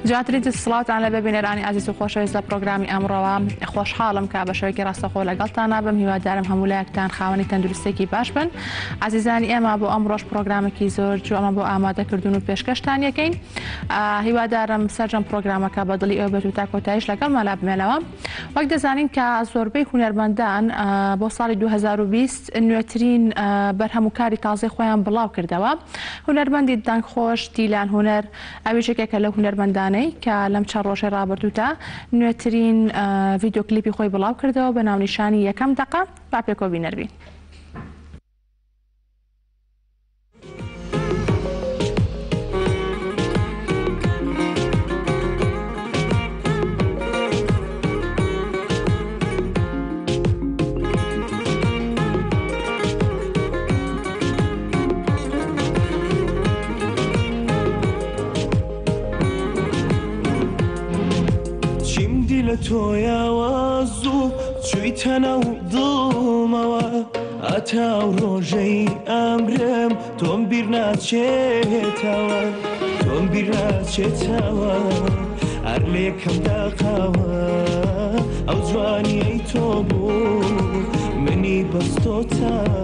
جوانترین سڵاوتان لەبێ بینەرانی ئازیز و خۆشەویست لە پرۆگرامی ئەمڕۆوە خۆشحاڵم کە بە شێوەیەکی ڕاستەخۆ لەگەڵتان نابم هیوادارم هەموو لایەکتان خاوەنی تەندروستێکی باش بن ئازیزانی ئێمە بۆ ئەمڕۆش پرۆگرامێکی زۆر جوانە بۆ ئامادەکردن و پێشکەشتان یەکەین هیوادارم سەرجەم پرۆگرامەکە بە دڵی ئێوە بێت و تا کۆتاییش لەگەڵمان لا بمێنەوە وەک دەزانین کە زۆربەی هونەرمەندان بۆ ساڵی 2020 نوێترین بەرهەم و کاری تازەی خۆیان بڵاو کردەوە هونەرمەندی دەنگخۆش دیلان هونەر ئەویش یەکێکە لەو هونەرمەندانەی کە لەم چەند ڕۆژەی ڕابردوودا نوێترین ڤیدیۆ کلیپی خۆی بڵاو کردەوە بە ناونیشانی یەکەم دەقە با پێکەوە بینەر بین. چیم دی لە تۆیاوە زوو چوویتە ناو دڵمەوە ئەتا ئەو ڕۆژەی ئەمرم تۆم بیر ناچێتەوە تۆم بیر ناچێتەوە هەر لە یەکەم دەقەوە ئەو جوانیەی تۆ بوو منی بەستۆتەوە.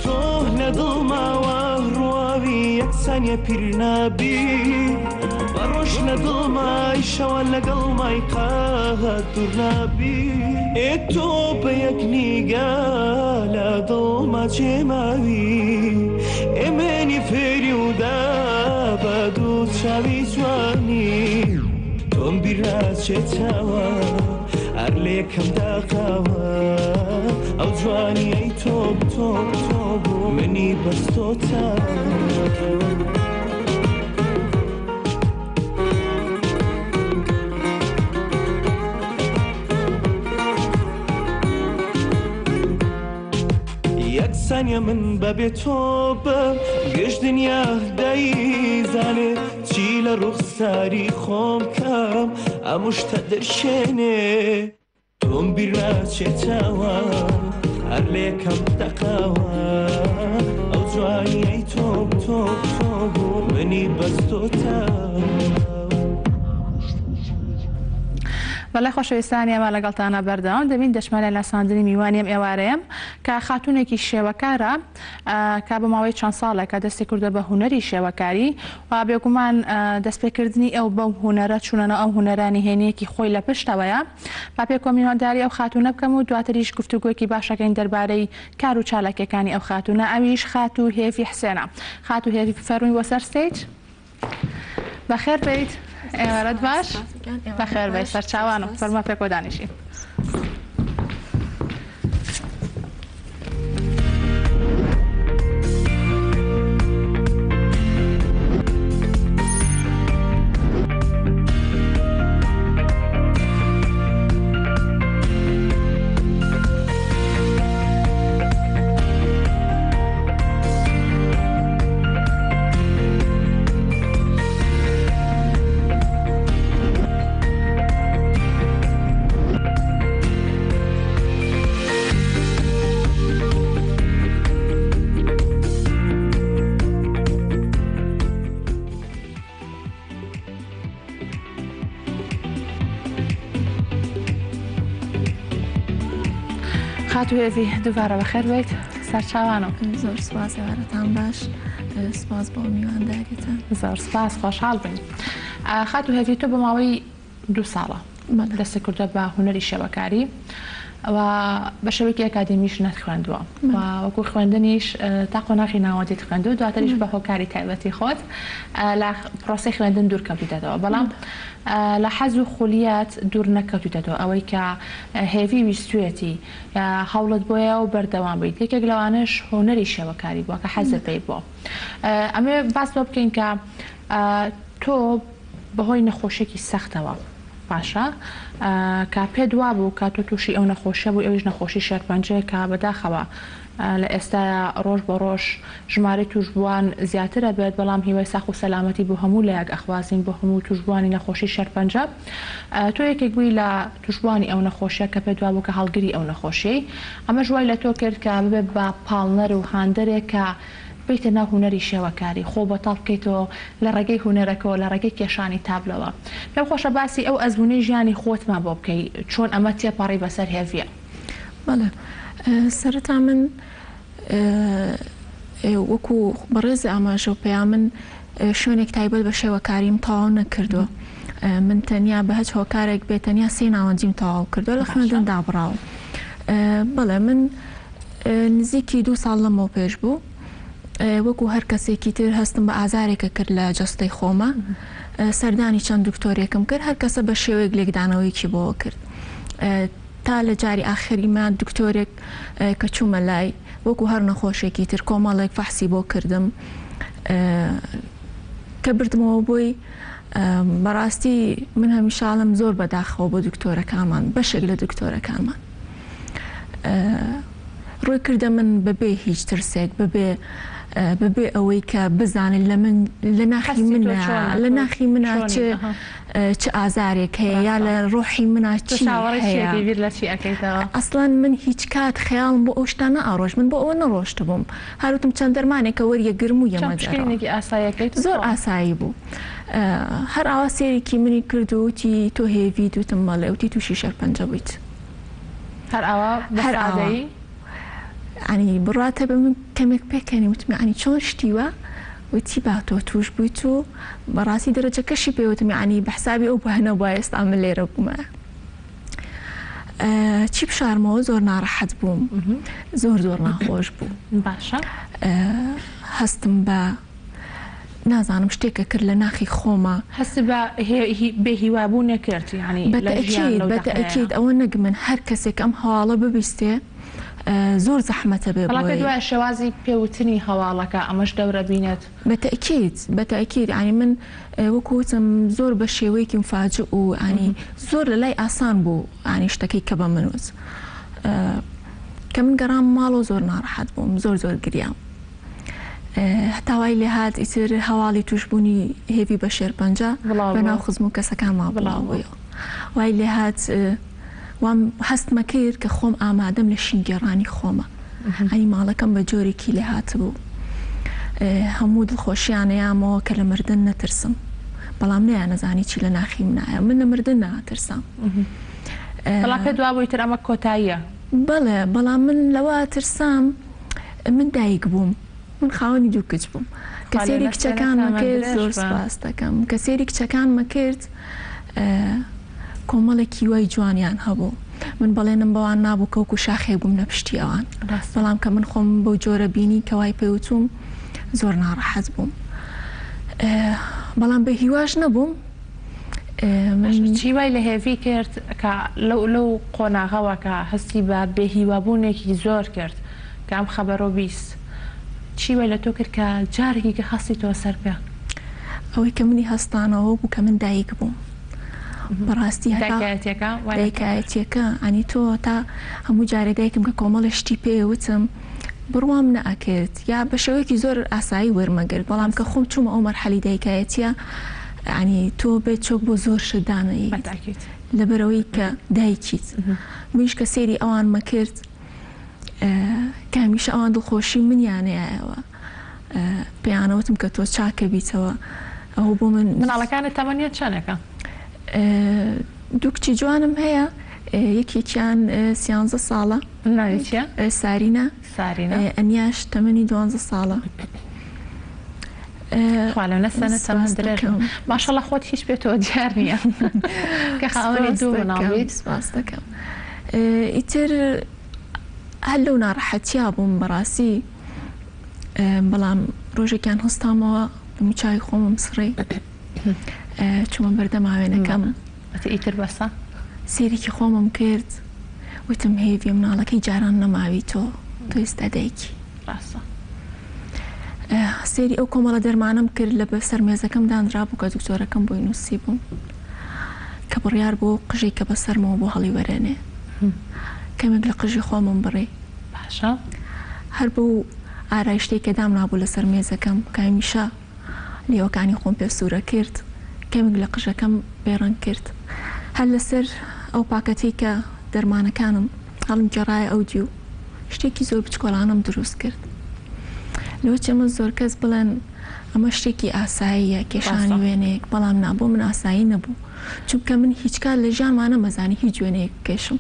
تۆ لە دڵماوە ڕواوی یەک سانیە پیر نابی بە ڕۆژ لە دڵمای شەوان لەگەڵمای قەت دوور نابی ئێ تۆ بە یەک نیگا لە دڵما جێماوی ئێ منی فێری و دا بە دوو چاوی جوانی تۆم بیر ناچێتەوە هەر لە یەکەم دەقەوە ئەو جوانیەی تۆ تۆ تۆ بوو منی بەستۆتەوە. یەک سانیە من بەبێ تۆ بم گشت دنیا دەیزانێ چی لە ڕوخساری خۆم کەم ئەم شتە دەرشێنێ تۆم بیر ناچێتەوە هەر لە یەکەم دەقەوە ئەو جوانیەی تۆ تۆ تۆ بوو منی بەستۆتەوە. بەڵێ خۆشەویستانی ئێمە لەگەڵتانە بەردەوام دەبین دەچمە لای ناساندنی میوانی ئەم ئێوارەیەم کە خاتوونێکی شێوەکارە کە بە ماوەی چەند ساڵێکە دەستی کردووە بە هونەری شێوەکاری و بێگومان دەستپێکردنی ئەو بەو هونەرە چوونە ناو ئەو هونەرە نهێنییەکی خۆی لە پشتەوەیە با پێکەوە میوانداری ئەو خاتوونە بکەم و دواتریش گفتوگۆیەکی باش ئەکەین دەربارەی کار و چالاکیەکانی ئەو خاتوونە ئەویش خاتوو هێڤی حسێنە خاتوو هێڤی بفەرمووی بۆ سەر stage. بەخێر بێیت ئێوارەت باش بەخێر بێیت سەرچاوانم فەرموو پێکەوە دانیشین. خاتوو هێڤی دووبارە بەخێر بێیت سەرچاوانم. زۆر سوپاس ئێوارەتان باش سوپاس بۆ میوانداریتان. زۆر سوپاس خۆشحاڵ بین. خاتوو هێڤی تۆ بە ماوەی دوو ساڵە دەستت کردووە بە هونەری شێوەکاری و بە شێوەیەکی ئەکادیمیش نەتخوێندووە و وەکو خوێندنیش تا قۆناغی ناوەندیت خوێندووە دواتریش بە هۆکاری تایبەتی خۆت لە پرۆسەی خوێندن دوور کەوتیتەتەوە بەڵام لە حەز و خولیات دوور نەکەوتیتەتەوە ئەوەی کە هێڤی ویستویەتی هەوڵت بۆیە و بەردەوام بیت یەکێک لەوانەش هونەری شێوەکاری بووە کە حەزت پێی بووە ئەمەوێ باس لەوە بکەین کە تۆ بەهۆی نەخۆشیەکی سەختەوە. باشە کە پێت وابوو کە تۆ تووشی ئەو نەخۆشیە بووی ئەویش نەخۆشی شێرپەنجەیە کە بەداخەوە لە ئێستایا ڕۆژ بە ڕۆژ ژمارەی تووشبووان زیاتر ئەبێت بەڵام هیوای ساخ و سەلامەتی بۆ هەموو لایەک ئەخوازین بۆ هەموو تووشبووانی نەخۆشی شێرپەنجە تۆ یەکێک بووی لە تووشبووانی ئەو نەخۆشیە کە پێت وابوو کە هەڵگری ئەو نەخۆشیەی ئەمەش وای لە تۆ کرد کە ببێت بە پاڵنەر و هاندەرێک کە بێیتە ناو هونەری شێوەکاری، خۆ بەتاڵ بکەیتەوە لە ڕێگەی هونەرەکەوە، لە ڕێگەی کێشانی تابلۆوە. پێم خۆشە باسی ئەو ئەزموونەی ژیانی خۆتمان بۆ بکەی، چۆن ئەمە تێپەڕی بەسەر هێڤییە؟ بەڵێ، سەرەتا من وەکو بەڕێز ئاماژەو پێیا من شوێنێک تایبەت بە شێوەکاریم تەواو نەکردووە. من تەنیا بە هەچ هۆکارێک بێ تەنیا سێ ناوەنجیم تەواو کردووە لە خوێندن دابڕاوم. بەڵێ من نزیکی دوو ساڵ لەمەو پێش بوو وەکو هەر کەسێکی تر هەستم بە ئازارێکە کرد لە جەستەی خۆمە سەردانی چەند دکتۆرێکم کرد هەر کەسە بە شێوەیەک لێکدانەوەیەکی بۆ کرد تا لە جاری ئاخریمە دکتۆرێک کە چوومە لای وەکو هەر نەخۆشێکی تر کۆمەڵێک فەحسی بۆ کردم کە بردمەوە بۆی بەڕاستی من هەمیشاڵم زۆر بەداخەوە بۆ دکتۆرەکانمان بەشێک لە دکتۆرەکانمان ڕووی کردە من بەبێ هیچ ترسێک بەبێ بەبێ ئەوەی کە بزانێت لە من لە ناخی منە لە ناخی منە چ چ ئازارێک هەیە یا لە ڕۆحی منە چی هەیە ئەسڵەن من هیچ کات خەیاڵم بۆ ئەو شتانە ئاڕۆشت من بۆ ئەوە نەڕۆشتبووم هەروتم چەند دەرمانێکە وەریەگرم و یەمە زۆر ئاسایی بوو هەر ئاوا سێرێکی منی کرد و وتی تۆ هێڤیت وتم بەڵێ وتی تووشی شێرپەنجە بوویت. هەر ئاوا بە هەر ئاوا سادەیی؟ یانی بڕوات هەبێ من کەمێک پێکەنیم وتم یانی چۆن شتی وا؟ وتی با تۆ تووش بوویت و بەڕاستی دەرەجەکەشی پێ وتم یانی بە حسابی ئەو بوایە نەبوایە ئێستا من لێرە بوومایە. چی بشارمەوە زۆر ناڕەحەت بووم زۆر زۆر ناخۆش بوو. باشە. هەستم بە نازانم شتێکە کرد لە ناخی خۆما. هەستت بە بێ هیوا بوونێک کرد یانی لە ژیان لەو دەقەیە؟ بەتەئکید ئەوە نەک من هەر کەسێک ئەم هەواڵە ببیستێ زۆر زەحمەتە بێ بەڵام پێت وایە شێوازی پێ وتنی هەواڵەکە ئەمەش دەورە بینێت؟ بەتەئکید بەتەئکید یانی من وەکو وتم زۆر بە شێوەیەکی مفاجئ و یانی زۆر لە لای ئاسان بوو یانی شتەکەی کە بە من وت کە من گەڕام ماڵەوە زۆر ناڕەحەت بووم زۆر زۆر گریام. هەتا وای لێهات ئیتر هەواڵی تووشبوونی هێڤی بە شێرپەنجە بەناو خزم و کەسەکانما بڵاو بوویەوە. وای لێهات وام هەستمە کرد کە خۆم ئامادەم لە شینگێڕانی خۆمە. ئەنی ماڵەکەم بە جۆرێکی لێهاتبوو. هەموو دڵخۆشیان ئەیامەوە کە لە مردن نەترسم. بەڵام نەیانەزانی چی لە ناخی منایە. من لە مردن ناترسام. بەڵام پێت وابوو ئیتر ئەمە کۆتاییە؟ بەڵێ، بەڵام من لەوە ئەترسام من دایک بووم من خاوەنی دوو کچ بووم کە سێری کچەکانمە کرد زۆر سپاس دەکەم کە سێری کچەکانمە کرد کۆمەڵێک هیوای جوانیان هەبوو من بەڵێنم بەوان نابوو کە وەکو شاخێک بووم لە پشتی ئەوان بەڵام کە من خۆم بەو جۆرە بینی کە وای پێوتوم زۆر ناڕەحەت بووم بەڵام بە هیواش نەبووم چی وای لە هێڤی کرد کە لەو لەو قۆناغەوە کە هەستی بە بێ هیوابوونێکی زۆر کرد کە ئەم خەبەرەو 20 چی وای لە تۆ کرد کە جارێکی کە هەستیتەوە سەر پێ؟ ئەوەی کە منی هەستانەوە بوو کە من دایک بووم بەڕاستی هەتا دایکایەتیەکە وای لە تۆ کرد؟ دایکایەتیەکە ئەنی تۆ تا هەموو جارێ دایکم کە کۆمەڵێ شتی پێ وتم بڕوام نەئەکرد یا بە شێوەیەکی زۆر ئاسایی وەرمەگرت بەڵام کە خۆم چوومە ئەو مەرحەلی دایکایەتیە یانی تۆ بێت چۆک بۆ زۆر شت دانەیت لەبەرئەوەی کە دایکیت منیش کە سەیری ئەوانمە کرد کە هەمیشە ئەوان دڵخۆشی منیانەیایەوە پێیانەوتم کە تۆ چاکە بیتەوە ئەوە بۆ من مناڵەکانت تەمەنیان چەنێکە؟ دوو کچی جوانم هەیە یەکێکیان سیانزە ساڵە ناوی چیە؟ سارینا سارینا ئەنیاش تەمەنی دوانزە ساڵە. خوا لەو نەسەنە تەمەن درێژ ماشەڵا خۆت هیچ پێتەوە دیار نییە کە خاوەنی دوو مناڵ بیت. سپاس دەکەم. ئیتر هەر لەو ناڕەحەتیا بووم بەڕاستی بەڵام ڕۆژێکیان هەستامەوە دەموچاوی خۆمم سڕی چوومە بەردەم ئاوێنەکەم. وتی ئیتر بەسە؟ سەیرێکی خۆمم کرد وتم هێڤی مناڵەکەی جاران نەماوی تۆ تۆ ئێستا دایکی. ڕاستە. سەیری ئەو کۆمەڵە دەرمانەم کرد لە سەر مێزەکەم دانرابوو کە دکتۆرەکەم بۆی نووسیبووم. کە. کە بڕیار بوو قژی کە بەسەرمەوە بوو هەڵیوەرێنێ. کەمێک لە قژی خۆمم بڕی. باشە. هەر بەو ئارایشتەی کە دامنابوو لەسەر مێزەکەم کە هەمیشە لێوەکانی خۆم پێ سوورە کرد، کەمێک لە قژەکەم بێ ڕەنگ کرد. هەر لەسەر ئەو پاکەتەی کە دەرمانەکانم هەڵمگێڕایە ئەو دیو، شتێکی زۆر بچکۆلانەم دروست کرد. لەوەچێ من زۆر کەس بڵێن ئەمە شتێکی ئاساییە کێشانی وێنەیەک، بەڵام نا بۆ من ئاسایی نەبوو. چونکە من هیچکات لە ژیانما نەمەزانی هیچ وێنەیەک بکێشم.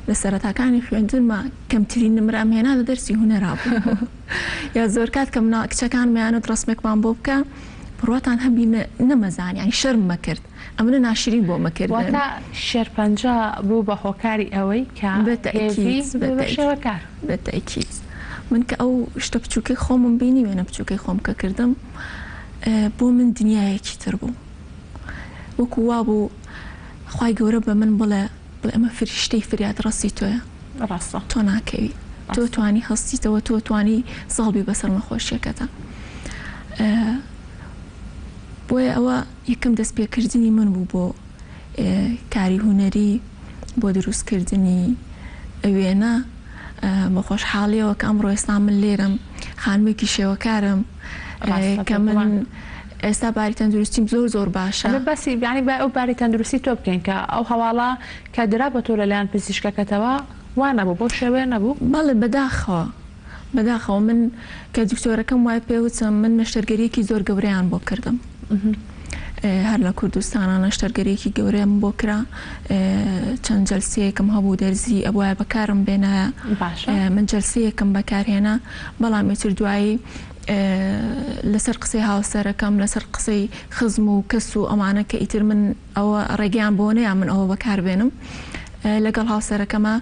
لە سەرەتاکانی خوێندنما کەمترین نمرەم هێنا لە دەرسی هونەرا بوو. یا زۆرکات کە مناڵ کچەکانم یانوت ڕەسمێکمان بۆ بکە بڕواتان هەبی نەمەزانی یانی شەرممە کرد ئەمنە ناشرین بۆ مەکردن. واتە شێرپەنجە بوو بە هۆکاری ئەوەی کە هێڤی ببێ بە شێوەکار. بە تەئکید من کە ئەو شتە بچووکەی خۆمم بینی وێنە بچووکەی خۆم کە کردم بۆ من دنیایەکی تر بوو وەکو وابوو خوای گەورە بە من بڵێ بڵێ ئەمە فریشتەی فریادڕەسی تۆیە. ڕاستە. تۆ ناکەوی. تۆ توانی هەستیتەوە تۆ توانی زاڵ بی بەسەر نەخۆشیەکەتا. بۆیە ئەوە یەکەم دەستپێکردنی من بوو بۆ کاری هونەری بۆ دروستکردنی وێنە بە خۆشحاڵیەوە کە ئەمڕۆ ئێستا من لێرەم خانمێکی شێوەکارم کە من ئێستا باری تەندروستیم زۆر زۆر باشە. ئەبێ باسی یانی با ئەو باری تەندروستی تۆ بکەین کە ئەو هەواڵە کە درا بە تۆ لەلایەن پزیشکەکەتەوە وا نەبوو بەو شێوەیە نەبوو؟ بەڵێ بەداخەوە بەداخەوە من کە دکتۆرەکەم وای پێ وتم من نەشتەرگەریەکی زۆر گەورەیان بۆ کردم هەر لە کوردستانا نەشتەرگەریەکی گەورەم بۆ کرا چەند جەلسەیەکم هەبوو دەرزی ئەبوایە بەکارم بێنایە باشە من جەلسەیەکم بەکارهێنا بەڵام ئیتر دوایی لەسەر قسەی هاوسەرەکەم لەسەر قسەی خزم و کەس و ئەمانە کە ئیتر من ئەوە ڕێگەیان بۆ نەیا من ئەوە بەکار بێنم لەگەڵ هاوسەرەکەمە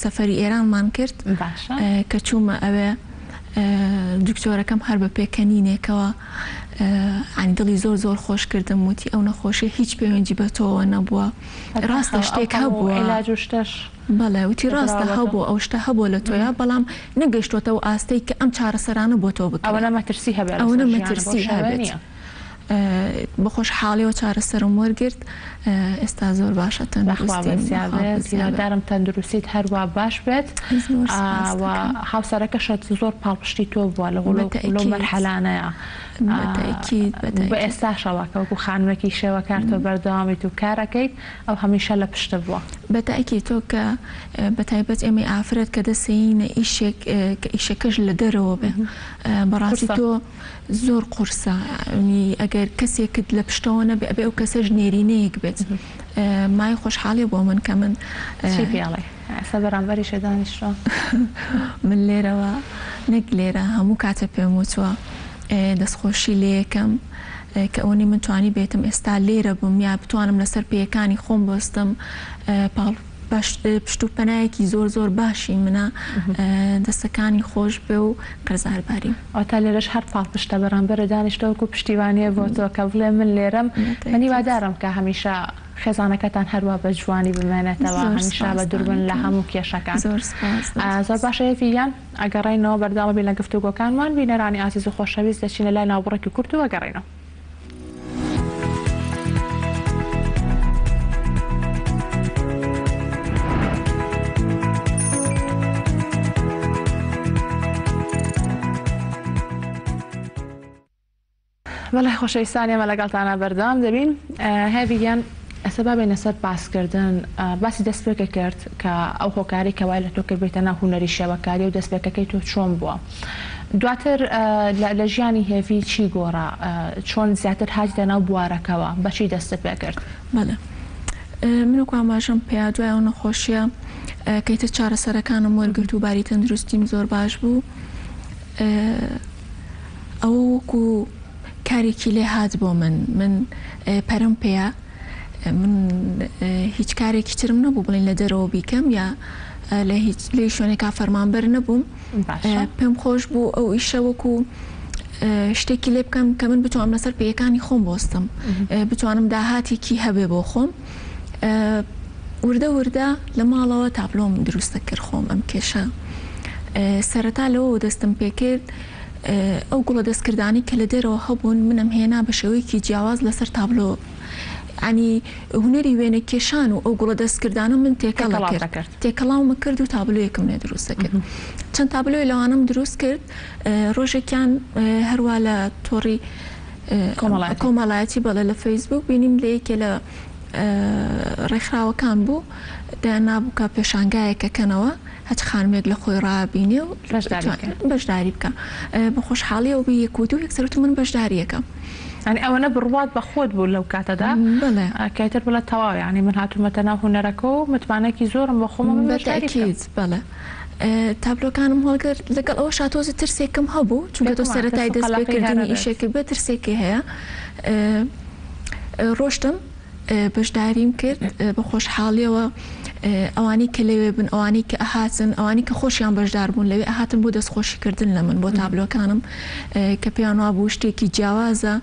سەفەری ئێرانمان کرد کە چوومە ئەوێ دکتۆرەکەم هەر بە پێکەنینێکەوە عنی دڵی زۆر زۆر خۆش کردم وتی ئەو نەخۆشی هیچ پەیوەندی بە تۆوە نەبووە ڕاستە شتێک هەبووە بەڵێ وتی ڕاستە هەبوو ئەو شتە هەبووە لە تۆیا بەڵام نەگەیشتۆتە ئەو ئاستەی کە ئەم چارەسەرانە بۆ تۆ بکرێت ئەوەنە مەترسی هەبێت ئەوەنە مەترسی هەبێت بە خۆشحاڵیەوە چارەسەرم وەرگرت ئێستا زۆر باشە تەندروستیم هیوادارم تەندروستیت هەروا باش بێت و هاوسەرەکەشت زۆر پاڵپشتی تۆ بووە لەو مەرحەلانەیە بە ئێستاشەوە کە وەکو خانمێکی شێوەکار تۆ بەردەوامیت و کارەکەیت ئەو هەمیشە لە پشتت بووە. بە تاکید تۆ کە بە تایبەت ئێمەی ئافرەت کە دەسەینە ئیشێک کە ئیشەکەش لە دەرەوە بێ بەڕاستی تۆ زۆر قورسە یانی ئەگەر کەسێکت لە پشتەوە نەبێ ئەبێ ئەو کەسەش نێرینەیەک بێت مای خۆشحاڵیە بۆ من کە من چی پێ ئەڵێی ئێستا بەرامبەریشە دانیشتوە. من لێرەوە نەک لێرە هەموو کاتە پێم وتوە دەستخۆشی لێیەکەم کە ئەوەنەی من توانیبێتم ئێستا لێرە بم یا بتوانم لەسەر پێیەکانی خۆم بوەستم پاڵ پشت و پەنایەکی زۆر زۆر باشی منە دەستەکانی خۆش بێ و قەرزار باریم. واتە لێرەش هەر پاڵپشتە بەرامبەرت دانیشتوە وەکو پشتیوانیەک بۆ تۆ کە بڵێ من لێرەم من هیوادارم کە هەمیشە خێزانەکەتان هەروا بە جوانی بمێنێتەوە هەمیشە بە دووربن لە هەموو کێشەکان. زۆر سپاس. زۆر باشە هێڤی گیان ئەگەڕێینەوە بەردەوام بین لە گفتوگۆکانمان بینەرانی ئازیز و خۆشەویست دەچینە لای ناوبڕێکی کورت و ئەگەڕێینەوە. بەڵێ خۆشەویستان ئێمە لەگەڵتانە بەردەوام دەبین هێڤی گیان ئێستا با بێینە سەر باسکردن باسی دەستپێکە کرد کە ئەو هۆکارەی کە وای لە تۆ کرد بێیتە ناو هونەری شێوەکاری و دەستپێکەکەی تۆ چۆن بووە دواتر لە ژیانی هێڤی چی گۆڕا چۆن زیاتر هاتیتە ناو بوارەکەوە بەچی دەستت پێ کرد؟ بەڵێ من وەکو ئاماژەم پێیا دوای ئەو نەخۆشیە کە ئیتر چارەسەرەکانم وەرگرت و باری تەندروستیم زۆر باش بوو ئەوە وەکو کارێکی لێ هات بۆ من من پەرم پێیا من هیچ کارێکی ترم نەبوو بڵین لە دەرەوە بیکەم یا لە هیچ لێ شوێنێکا فەرمانبەر نەبووم پێم خۆش بوو ئەو ئیشە وەکو شتێکی لێ بکەم کە من بتوانم لەسەر پێیەکانی خۆم بۆستم بتوانم داهاتێکی هەبێ بۆ خۆم وردە وردە لە ماڵەوە تابلۆم دروستە کرد خۆم ئەم کێشە سەرەتا لەوەوە دەستم پێکرد ئەو گوڵە دەستکردانەی کە لە دەرەوە هەبوون منم هێنا بە شێوەیەکی جیاواز لەسەر تابلۆ. یانی هونەری وێنە کێشان و ئەو گوڵە دەستکردانە من تێکەڵە کرد تێکەڵاومە کرد و تابلۆیەکم لێ دروست کرد چەند تابلۆی لەوانم دروست کرد ڕۆژێکیان هەروا لە تۆڕی کۆمەڵایەتی بەڵێ لە فەیسبوک بینیم لە یەکێ لە ڕێکخراوەکان بوو دایاننابوو کە پێشانگایەک ئەکەنەوە هەچ خانمێک لە خۆی ڕابینێ و بەشداری بکا بە خۆشحاڵیەوە بی یەک و دوو یەکسەر وتم من بەشداری ئەکەم. یانی ئەوەنە بڕوات بە خۆت بوو لەو کاتەدا بەڵێ کە ئیتر بڵێ تەواو یانی من هاتوومەتە ناو هونەرەکە و متمانەیەکی زۆرم بە خۆمە من بەشداری بکەم. بەتەئکید بەڵێ تابلۆکانم هەڵگرت لەگەڵ ئەوەشا تۆزێ ترسێکم هەبوو چونکە تۆ بێگومان ترس سەرەتای و دەست قەلەقی هەر پێکردنی ئەبێت. ئیشێکت بێ ترسێکی هەیە ڕۆشتم بەشداریم کرد بە خۆشحاڵیەوە ئەوانەی کە لەوێ بن ئەوانەی کە ئەهاتن ئەوانەی کە خۆشیان بەشدار بوون لەوێ ئەهاتن بۆ دەستخۆشی کردن لە من بۆ تابلۆکانم کە پێیان وابوو شتێکی جیاوازە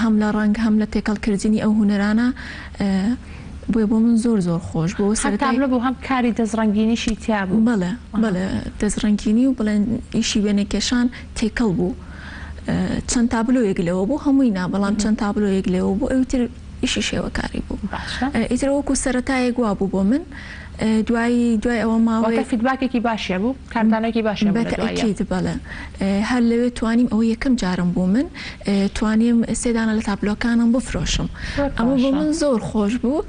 هەم لە ڕەنگ هەم لە تێکەڵکردنی ئەو هونەرانە بۆیە بۆ من زۆر زۆر خۆش بوو هەم تابلۆ بوو هەم کاری دەستڕەنگینیشی تیا بوو. بەڵێ بەڵێ دەستڕەنگینی و بڵێن ئیشی وێنەکێشان تێکەڵ بوو چەند تابلۆیەک لەوە بوو هەمووی نا بەڵام چەند تابلۆیەک لەوە بوو ئەوی تر ئیشی شێوەکاری بوو باشە. ئیتر وەکو سەرەتایەک وابوو بۆ من دوایی دوای ئەوە واتە ماوەیەک feedback ێکی باشی هەبوو کاردانەوەیەکی باشی هەبوو لە دواییا. بەتەئکید بەڵێ هەر لەوێ توانیم ئەوە یەکەم جارم بوو من توانیم سێ دانە لە تابلۆکانم بفرۆشم زۆر ئەمە بۆ باشە. من زۆر خۆش بوو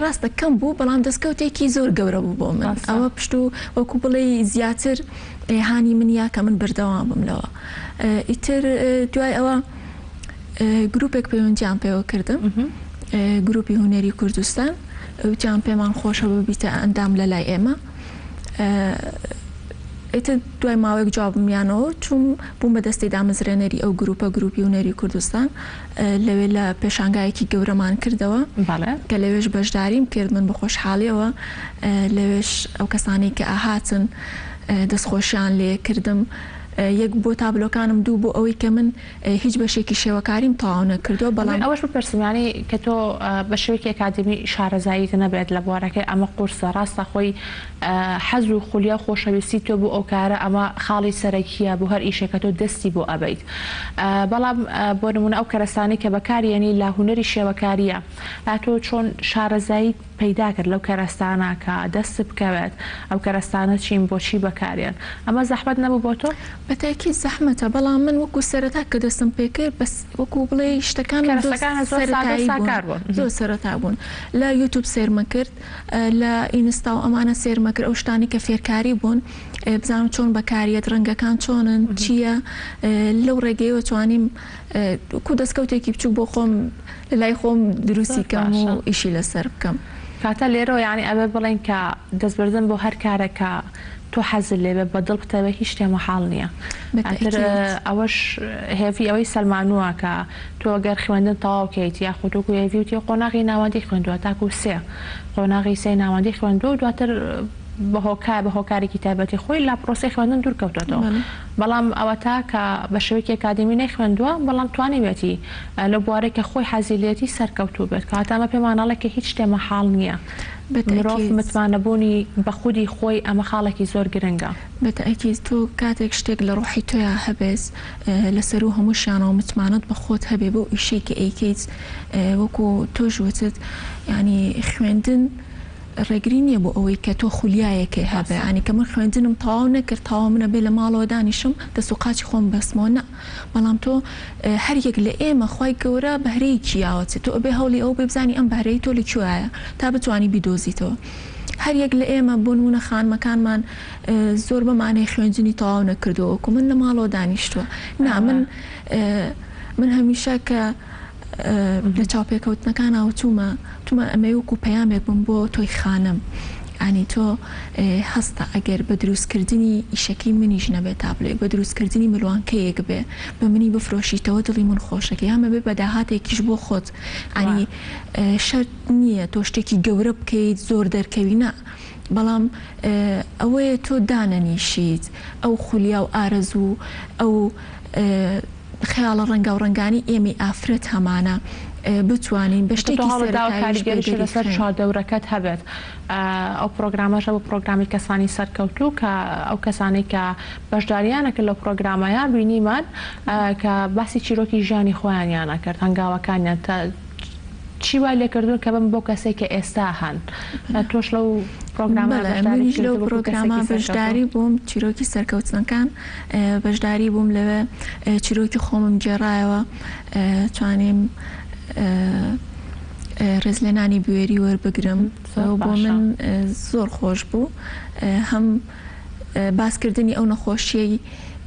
ڕاستە کەم بوو بەڵام دەستکەوتێکی زۆر گەورە بوو بۆ من ڕاستە. ئەوە پشت و وەکو بڵێی زیاتر هانی من یا کە من بەردەوام بم لەوە ئیتر دوای ئەوە گروپێک پەیوەندیان پێوە کردم گروپی هونەری کوردستان وتیان پێمان خۆشە ببیتە ئەندام لە لای ئێمە ئیتر دوای ماوەیەک جوابمیانەوە چوم بووم بە دەستی دامەزرێنەری ئەو گروپە گروپی هونەری کوردستان لەوێ لە پێشانگایەکی گەورەمان کردەوە کە لەوێش بەشداریم کرد من بە خۆشحاڵیەوە لەوێش ئەو کەسانەی کە ئەهاتن دەستخۆشیان لێ کردم یەک بۆ تابلۆکانم دوو بۆ ئەوەی کە من هیچ بەشێکی شێوەکاریم تەواو نەکردووە ئەمەوێ بەڵام. ئەوەش بپرسم یانی کە تۆ بە شێوەیەکی ئەکادیمی شارەزاییت نەبێت لە بوارەکەی ئەمە قورسە ڕاستە خۆی حەز و خولیا و خۆشەویستی تۆ بۆ ئەو کارە ئەمە خاڵی سەرەکیە بۆ هەر ئیشێک کە تۆ دەستی بۆ ئەبەیت بەڵام بۆ نمونە ئەو کەرەستانەی کە بەکاریەنی لە هونەری شێوەکاریە ئا تۆ چۆن شارەزاییت پەیدا کرد لەو کەرەستانە کە دەستت بکەوێت ئەو کەرەستانە چین بۆچی بەکارێن ئەمە زەحمەت نەبوو بۆ تۆ؟ بە تاکید زەحمەتە بەڵام من وەکو سەرەتا کە دەستم پێکرد بەس وەکو بڵێی شتەکانم زۆر کەرەستەکانت زۆر سادە و سەرەتایی بوون ساکار بوون. زۆر سەرەتا بوون لە یوتوب سەیرمە کرد لە ئینستا و ئەمانە سەیرمە کرد ئەو شتانەی کە فێرکاری بوون بزانم چۆن بەکاریەت ڕەنگەکان چۆنن چییە لەو ڕێگەیەوە توانیم وەکو دەستکەوتێکی بچوک بۆ خۆم لە لای خۆم دروستی زۆر کەم باشە. و ئیشی لەسەر بکەم. کاتە لێرەوە یانی ئەبێ بڵێین کە دەست بردن بۆ هەر کارێک کە تۆ حەزت لێ بێ بە دڵ بتەوێ هیچ شتێ مەحاڵ نییە. بە ئیتر تەئکید. ئەوەش هێڤی ئەوەی سەلمانووە کە تۆ گەر خوێندن تەواو کەیت یاخود وەکو هێڤی وتی قۆناغی ناوەندی خوێندووە تاکو سێ قۆناغی سێی ناوەندی خوێندووە و دواتر بە هۆکار بە هۆکارێکی تایبەتی خۆی لە پرۆسەی خوێندن دوور کەوتۆتەوە بەڵام ئەوەتا کە بە شێوەیەکی ئەکادیمی نەیخوێندووە بەڵام توانیویەتی لەو بوارەی کە خۆی حەزی لێتی سەرکەوتوو بێت کەواتە ئەمە پێمان ئەڵێ کە هیچ شتێ مەحاڵ نییە مرۆڤ بەتەئکید. متمانەبوونی بە خودی خۆی ئەمە خاڵێکی زۆر گرنگە. بەتەئکید تۆ کاتێک شتێک لە ڕۆحی تۆیا هەبێت لە سەروو هەمووشیانەوە متمانەت بە خۆت هەبێ بەو ئیشەی کە ئەیکەیت وەکو تۆش وتت یانی خوێندن ڕێگری نییە بۆ ئەوەی کە تۆ خولیایەکێ هەبێ یانی کە من خوێندنم تەواو نەکرد تەواو من ئەبێ لە ماڵەوە دانیشم دەست و قاچی خۆم ببەستمەوە نا بەڵام تۆ هەر یەک لە ئێمە خوای گەورە بەهرەیەکی یاوەتێ تۆ ئەبێ هەوڵی ئەوە بەی بزانی ئەم بەهرەی تۆ لە کوێیە تا بتوانی بیدۆزیتەوە هەر یەک لە ئێمە بۆ نموونە خانمەکانمان زۆر بەمانەی خوێندنی تەواو نەکردووە وەکو من لە ماڵەوە دانیشتووە نا من من هەمیشە کە لە چاوپێکەوتنەکانا وتومە وتومە ئەمەی وەکو پەیامێک بم بۆ تۆی خانم یانی تۆ هەستە ئەگەر بە دروستکردنی ئیشەکەی منیش نەبێ تابلۆیەک بە دروستکردنی ملوانکەیەک بێ بە منی بفرۆشیتەوە دڵی من خۆشەکە یان بەبێ بە داهاتێکیش بۆ خۆت یانی شەرت نییە تۆ شتێکی گەورە بکەیت زۆر دەرکەوی نا بەڵام ئەوەیە تۆ دانەنیشیت ئەو خولیا و ئارەزوو ئەو خەیاڵە ڕەنگاوڕەنگانەی ئێمەی ئافرەت هەمانە بتوانین بە تۆ شتێکی هەوڵت داوە سەرەتاییش بێ کاریگەریشت لەسەر دەریبخەین. چواردەورەکەت هەبێت ئەو پڕۆگرامەش هەبوو پڕۆگرامی کەسانی سەرکەوتوو کە ئەو کەسانەی کە بەشداریان ئەکرد لەو پڕۆگرامەیە بینیمان کە باسی چیرۆکی ژیانی خۆیانیان ئەکرد هەنگاوەکانیان تا. چی وای لێکردوون کە بم بۆ کەسێک کە ئێستا هەن؟ تۆش لەو پرۆگرامە بەڵێ بەشداریت منیش لەو کردبوو وەکو پرۆگرامە کەسێکی سەرکەوتوو؟ بەشداری بووم چیرۆکی سەرکەوتنەکان بەشداری بووم لەوێ چیرۆکی خۆمم گێڕایەوە توانیم ڕێزلێنانی بوێری وەربگرم زۆر بۆ باشە. من زۆر خۆش بوو هەم باسکردنی ئەو نەخۆشیەی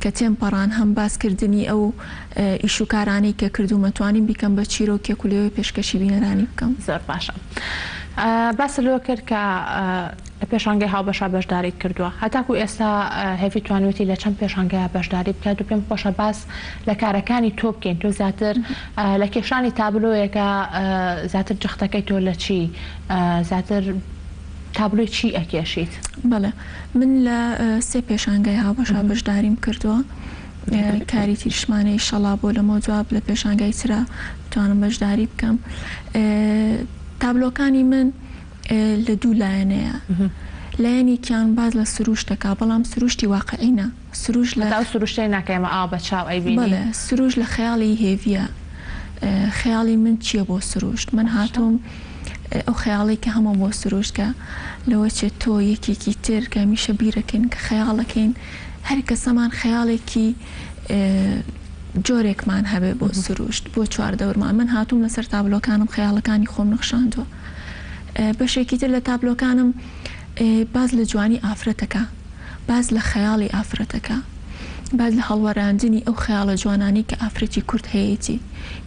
کە تێمپەڕان هەم باسکردنی ئەو ئیش و کارانەی کە کردوومە توانیم بیکەم بە چیرۆکێک و لەوێ پێشکەشی بینەرانی بکەم. زۆر باشە باست لەوە کرد کە لە پێشانگەی هاوبەشا بەشداریت کردووە هەتاکو ئێستا هێڤی توانیوێتی لە چەند پێشانگەیا بەشداری بکات و پێم خۆشە باس لە کارەکانی تۆ بکەین تۆ زیاتر لە کێشانی تابلۆیەکە زیاتر جەختەکەی تۆ لە چی زیاتر تابلۆی چی ئەکێشیت؟ بەڵێ من لە سێ پێشانگای هاوبەشا بەشداریم کردووە کاری تریشمانە ئیشەڵا بۆ لەمەو جواب لە پێشانگای ترا بتوانم بەشداری بکەم تابلۆکانی من لە دوو لایەنەیە لایەنێکیان باس لە سروشت دەکا بەڵام سروشتی واقعی نا سروش لە هەتا ئەو سروشتەی نا کە ئێمە ئاوا بە چاو ئەیبینین. بەڵێ سروش لە خەیاڵی هێڤیە خەیاڵی من چیە بۆ سروشت من هاتووم ئەو خەیاڵەی کە هەمە بۆ سروشت کە لەوە چێ تۆ یەکێکی تر کە هەمیشە بیرەکەین کە خەیاڵەکەین هەر کەسەمان خەیاڵێکی جۆرێکمان هەبێ بۆ سروشت بۆ چواردەورمان من هاتووم لەسەر تابلۆکانم خەیاڵەکانی خۆم نەخشاندووە بەشێکی تر لە تابلۆکانم باس لە جوانی ئافرەتەکە باس لە خەیاڵی ئافرەتەکە باس لە هەڵوەراندنی ئەو خەیاڵە جوانانەی کە ئافرەتی کورد هەیەتی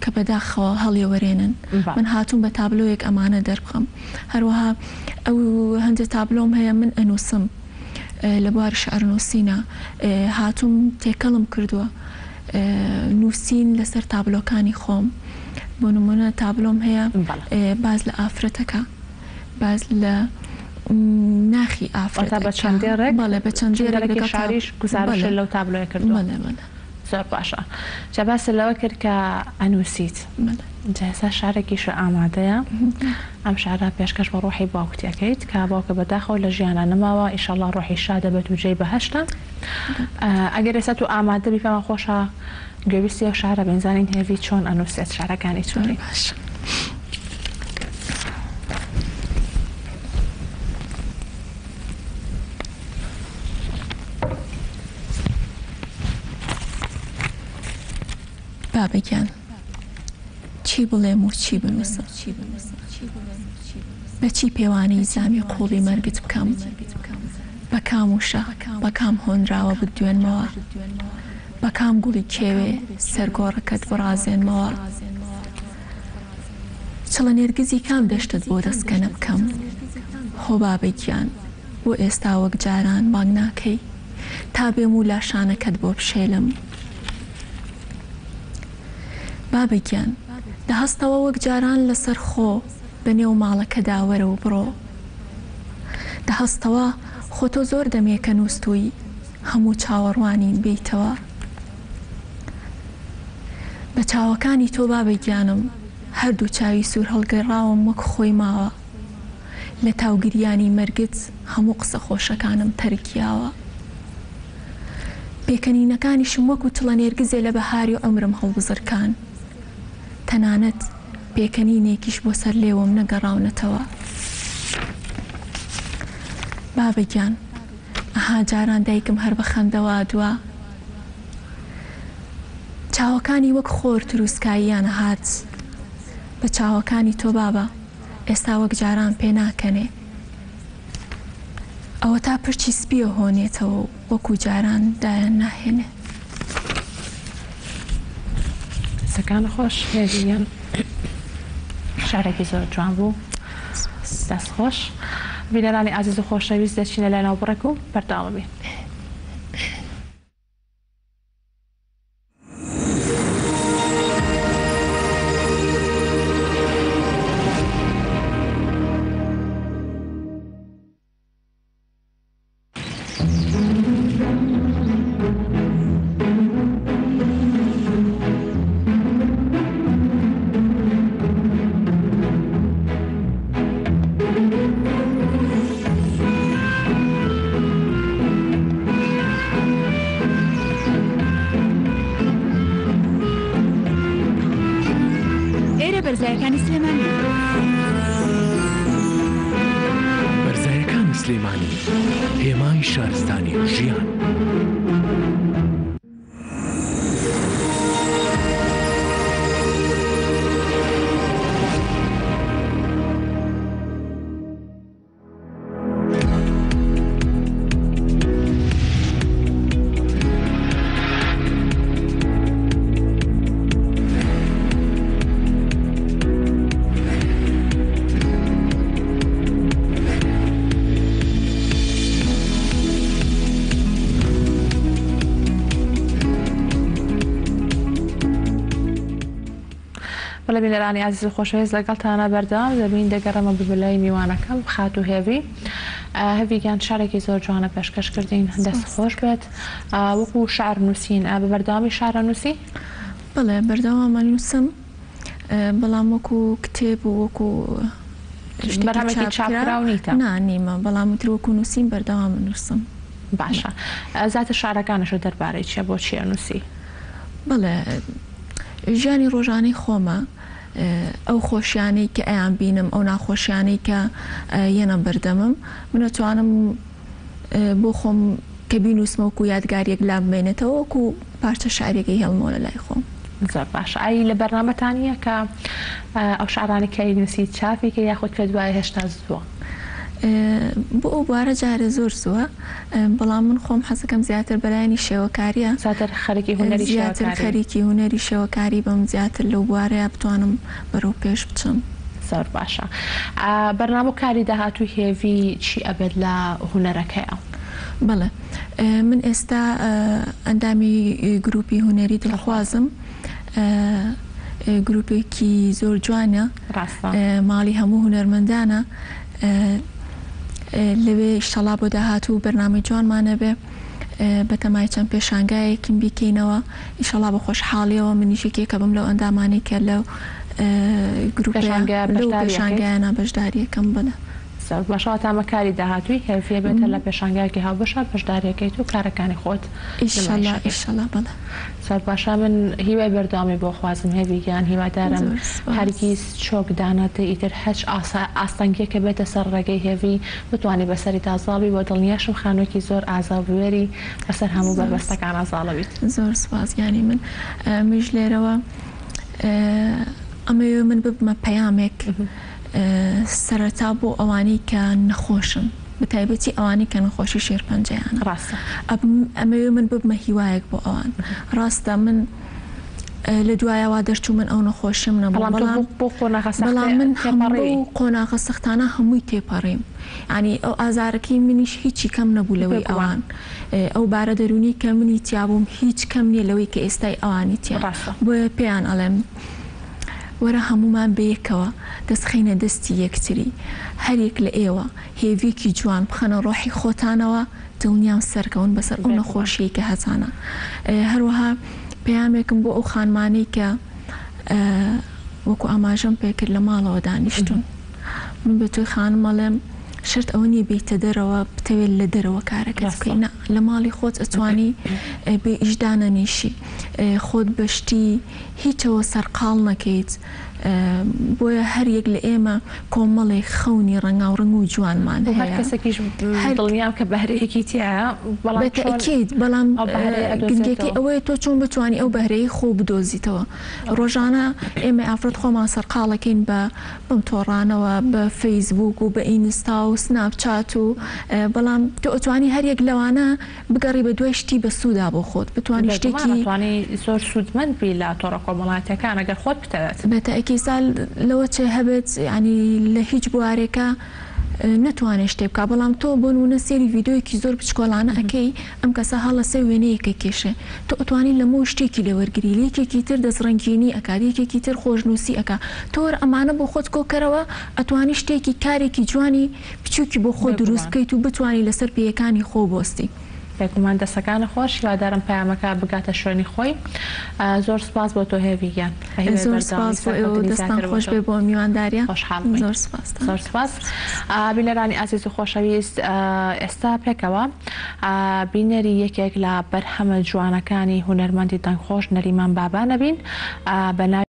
کە بەداخەوە هەڵیەوەرێنن من هاتووم بە تابلۆیەک ئەمانە دەربخەم هەروەها ئەو هەندێک تابلۆم هەیە من ئەنووسم لە بواری شعر نووسینە هاتووم تێکەڵم کردووە نووسین لەسەر تابلۆکانی خۆم بۆ نمونە تابلۆم هەیە باس لە ئافرەتەکە باس لە ناخی ئافرەت واتە بە چەند دێڕێک بەڵێ بە چەند دێڕێک دێڕێکی لەگەڵ شاریش گوزارشت بەڵێ لەو تابلۆیە کردووە. بەڵێ بەڵێ. زۆر باشە جا باست لەوە کرد کە ئەنووسیت بەڵێ. جا ئێستا شعرێکیشت ئامادەیە ئەم شعرە پێشکەش بە ڕۆحی باوکت ئەکەیت کە باوکە بەداخەوە لە ژیانا نەماوە ئیشەڵا ڕۆحی شاد ئەبێت و جێی بەهەشتە ئەگەر ئێستا تۆ ئامادە بی پێمان خۆشە گوێبیستی ئەو شعرە بین زانین هێڤی چۆن ئەنووسێت شعرەکانی زۆر چۆنی. باشە. بابە گیان چی بڵێم و چی بنووسم؟ بە چی پێوانەی زامی قووڵی مەرگت بکەم؟ بە کام وشە، بە کام هۆنراوە بتدوێنمەوە؟ بە کام گوڵی کێوێ سەر گۆڕەکەت بڕازێنمەوە؟ چڵە نێرگزی کام دەشتت بۆ دەسکەنە بکەم؟ خۆ بابە گیان بۆ ئێستا وەک جاران بانگ ناکەی تا بێم و لاشانەکەت بۆ بشێلم؟ بابە گیان دە هەستەوە وەک جاران لەسەر خۆ بە نێو ماڵەکەدا وەرە و بڕۆ. دە هەستەوە خۆ تۆ زۆر دەمێکە نووستووی هەموو چاوەڕوانین بێیتەوە. بە چاوەکانی تۆ بابە گیانم هەردوو چاوی سوور هەڵگەڕاوم وەک خۆی ماوە. لە تاو گریانی مەرگت هەموو قسە خۆشەکانم تەرک یاوە. پێکەنینەکانیشم وەکو چڵە نێرگزێ لە بەهاری عومرم هەڵبزرکان. تەنانەت پێکەنینێکیش بۆ سەر لێوم نەگەڕاونەتەوە. بابە گیان، ئەها جاران دایکم هەر بە خەندەوە ئەدوا. چاوەکانی وەک خۆر تروسکاییان ئەهات. بە چاوەکانی تۆ بابە، ئێستا وەک جاران پێناکەنێ. ئەوەتا پرچی سپییە هۆنێتەوە و وەکو جاران دایان ناهێنێ. دەستەکان خۆش هێڤی گیان شعرێکی زۆر جوان بوو دەست خۆش بینەرانی ئازیز و خۆشەویست دەچینە لای ناوبڕێک و بەردەوام بین. ئێرە بەرزایەکانی سلێمانییە. بنەمای شارستانی و ژیان. بەڵێ بینەرانی ئازیز و خۆشەویست لەگەڵتانە بەردەوام دەبین دەگەڕێمە بەلای میوانەکەم خاتوو هێڤی هێڤی گیان شعرێکی زۆر جوانە پێشکەش کردین دەست خۆش بێت وەکو شعر نووسین بە بەردەوامی شعرە نووسی؟ بەڵێ بەردەوام ئەنووسم بەڵام وەکو کتێب و وەکو بەرهەمێکی چاپکراو نیتە؟ نا نیمە بەڵام تر وەکو نووسین بەردەوام ئەنووسم. باشە زیاتر شعرەکانشت دەربارەی چیە بۆ چی ئەنووسی؟ بەڵێ ژیانی ڕۆژانەی خۆمە ئەو خۆشیانەی کە ئەیان بینم ئەو ناخۆشیانەی کە یەنە بەردەمم من ئەتوانم بۆ خۆم کە بینووسمە وەکو یادگاریەک لام بمێنێتەوە وەکو پارچە شعرێک ئەیهێڵمەوە لە لای خۆم. زۆر باشە ئەی لە بەرنامەتان نییە کە ئەو شعرانەی کە ئەینووسی چاپی کەی یاخود پێت وایە هێشتا زووە؟ بۆ ئەو بوارە جارێ زۆر زووە بەڵام من خۆم حەزەکەم زیاتر بەلایەنی شێوەکاریە زیاتر خەریکی هونەری زیاتر شێوەکاری. خەریکی هونەری شێوەکاری بم زیاتر لەو بوارەیا بتوانم بەرەو پێش بچم. زۆر باشە بەرنامە و کاری داهاتووی هێڤی چی ئەبێت لە هونەرەکەیا؟ بەڵێ من ئێستا ئەندامی گروپی هونەری دڵخوازم گروپێکی زۆر جوانە ڕاستە. ماڵی هەموو هونەرمەندانە لەوێ ئیشەڵا بۆ داهاتوو بەرنامەی جوانمان هەبێ بەتەمای چەند پێشانگایەکیم بیکەینەوە ئیشەڵا بە خۆشحاڵیەوە منیش یەکێکە بم لەو ئەندامانەی کە لەو گروپەیا پێشانگایە لەو بەشداری ئەکەیت؟ پێشانگایانە بەشداریەکەم بەڵێ. زۆر باشە واتە ئەمە کاری داهاتووی هێڤیە بێتە لە پێشانگایەکی هاوبەشا بەشداریەکەیت و کارەکانی خۆت نمایش ئیشەڵا ئەکەیت. ئیشەڵا بەڵێ. زۆر باشە من هیوای بەردەوامی بۆ خوازم هێڤی گیان هیوادارم زۆر سوپاس. هەرگیز چۆک دانەدەی ئیتر هەچ ئاسا ئاستەنگیەکە بێتە سەر ڕێگەی هێڤی بتوانی بەسەریدا زاڵ بی وە دڵنیاشم خانوێکی زۆر ئازا و بوێری بەسەر هەموو زۆر بەربەستەکانا زاڵەبیت. زۆر سوپاس گیانی من منیش لێرەوە ئەمەوێ من ببمە پەیامێک سەرەتا بۆ ئەوانەی کە نەخۆشن بەتایبەتی ئەوانەی کە نەخۆشی شێرپەنجەیانە ڕاستە. ئەمەوێ من ببمە هیوایەک بۆ ئەوان ڕاستە من لە دوایە وا دەرچوو من ئەو نەخۆشیم نەبوو بەڵام تۆ بەڵام بۆ قۆناغە بەڵام سەختێ من هەموو تێپەڕیوی. قۆناغە سەختانە هەمووی تێپەڕیم یانی ئەو ئازارەکەی منیش هیچی کەم نەبوو لەوەی بێگومان. ئەوان ئەو بارە دەروونی کە منی تیا بووم هیچ کەم نییە لەوەی کە ئێستای ئەوانی تیا ڕاستە. بۆیە پێیان ئەڵێم وەرە هەموومان بەیەکەوە دەست خەینە دەستی یەکتری هەریەک لە ئێوە هێڤیەکی جوان بخەنە ڕۆحی خۆتانەوە دڵنیام سەرکەون بەسەر ئەو بێگومان. نەخۆشیەی کە هەتانە هەروەها پەیامێکم بۆ ئەو خانمانەی کە وەکو ئاماژەم پێکرد لە ماڵەوە دانیشتون من بە تۆی خانم ئەڵێم شەرت ئەوە نییە بێیتە دەرەوە بتەوێت لە دەرەوە کارەکەت ڕاستە. بکەی نا لە ماڵی خۆت ئەتوانی بێ ئیش دانەنیشی خۆت بە شتی هیچەوە سەرقاڵ نەکەیت بۆیە هەر یەک لە ئێمە کۆمەڵێک خەونی ڕەنگاوڕەنگ و جوانمان هەر هەیە. کەسێکیش هەر دڵنیام کە بەهرەیەکی تیایە بەڵام بە چۆن تەئکید بەڵام ئەو بەهرەیە گرنگیەکەی ئەدۆزێتەوە؟ ئەوەیە تۆ چۆن بتوانی ئەو بەهرەیەی خۆو بدۆزیتەوە ڕۆژانە ئێمەی ئافرەت خۆمان سەرقاڵەکەین بە بەم تۆڕانەوە بە فەیسبووک و بە ئینستا و سناپ چات و بەڵام تۆ ئەتوانی هەر یەک لەوانە بگەڕی بە دوای شتی بەسوودا بۆ خۆت بتوانی بێگومان شتێکی ئەتوانی زۆر سوودمەند بی لە تۆڕە کۆمەڵایەتیەکان ئەگەر خۆت بتەوێت. بە تەئکید سا لەوە چێ هەبێت یانی لە هیچ بوارێکا نەتوانێ شتێ بکا بەڵام تۆ بۆ نموونە سەیری ڤیدیۆیەکی زۆر بچکۆلانە ئەکەی ئەم کەسە هەڵەسێ وێنەیەک ئەکێشێ تۆ ئەتوانی لەمەوە شتێکی لێ وەرگری لە یەکێکی تر دەستڕەنگینی ئەکات یەکێکی تر خۆشنووسی ئەکا تۆ وەرە ئەمانە بۆ خۆت کۆکەرەوە ئەتوانی شتێکی کارێکی جوانی بچوکی بۆ خۆت دروست بێگومان. بکەیت و بتوانی لەسەر پێیەکانی خۆو بۆستی. بێگومان دەستەکانت خۆش هیوادارم پەیامەکە بگاتە شوێنی خۆی زۆر سوپاس بۆ تۆ هێڤی گیان بە هیوای زۆر بەردەوامی سوپاس بۆ ئێوە سەرکەوتنی دەستان زیاتر بۆ خۆش تۆ بێ بۆ میوانداریە خۆشحاڵ بووین زۆر سوپاستان زۆر سوپاس بینەرانی ئازیز و خۆشەویست ئێستا پێکەوە بینەری یەکێک لە بەرهەمە جوانەکانی هونەرمەندی دەنگخۆش نەریمان بابان ئەبین بە ناوی.